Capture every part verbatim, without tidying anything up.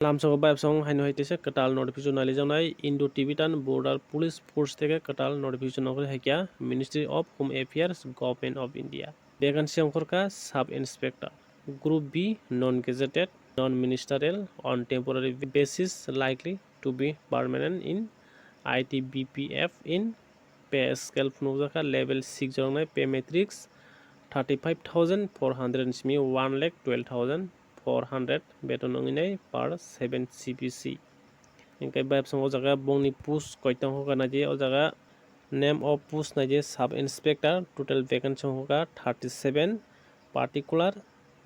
Lamsongo bayapsong haino hai teisa kwtal notification nalijaknai Indo-Tibetan Border Police Force theke kwtal notification nokri hai kya Ministry of Home Affairs, Government of India. Vacancy ongkhorkha Sub Inspector, Group B, non-gazetted, non-ministerial, on temporary basis, likely to be permanent in I T B P F in pay scale phunukjakha level six joroknai pay matrix thirty five thousand four hundred ni simi one lakh twelve thousand four hundred beton wngnai per seven C P C. Hingke bayapsong o jaga bongni post koitong hoka naidi o jaga name of post naidi sub inspector, total vacancy hoka thirty seven, particular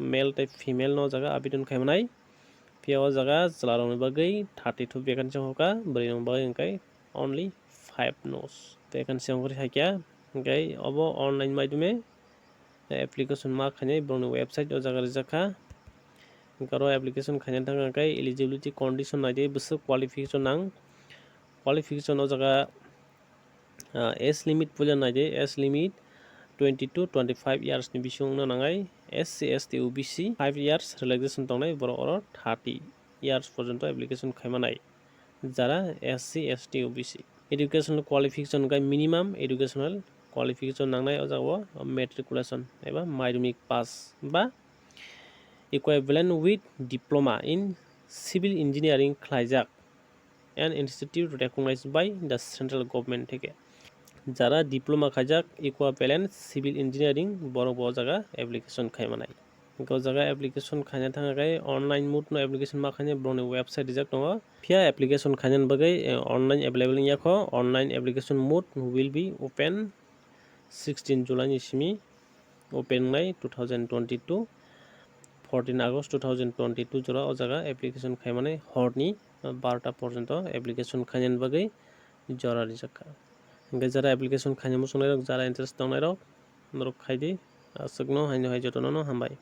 male tei female no o jaga abidon khaimanai. Phiya o jaga chwlarokni bagwi thirty two vacancy hoka, bwrwirokni bagwi hingke only five nos. Vacancy ongkhorwi hai kya, hingke obo online maidhume application ma khainai borokni website o jaga rijak kha. Hingke oro application khaina thang khe eligibility condition naidi bwswk qualification nang. Qualification o jaga, ah, age limit puila naidi, age limit twenty two twenty five years ni bising wngna nangnai. S C, S T, O B C five years relaxation tongnai, borok oro thirty years porjonto application khaimanai. Jara S C, S T, O B C. Educational qualification hwnkhe minimum educational qualification nangnai o jaga o matriculation eba madhyamik pass ba equivalent with diploma in civil engineering khlaijak and institute recognized by the central government theke. Jara diploma khaijak equivalent civil engineering borok bo o jaga application khaimanai. Hingke o jaga application khaina thang khe online mode no application ma khaina borokni website rijak tongo. Phiya application khainani bagwi, eh, online available wngya kho, online application mode will be open sixteen July ni simi open wngnai two thousand twenty two, fourteen August two thousand twenty two jora o jaga application khaimani horni, eh, barota porjonto application khainani bagwi jora rijak kha. Hingke jara application khaina muchungnai rok, jara interest tongnai rok, norok khaidi, aswkno haino hai jotono no hambai.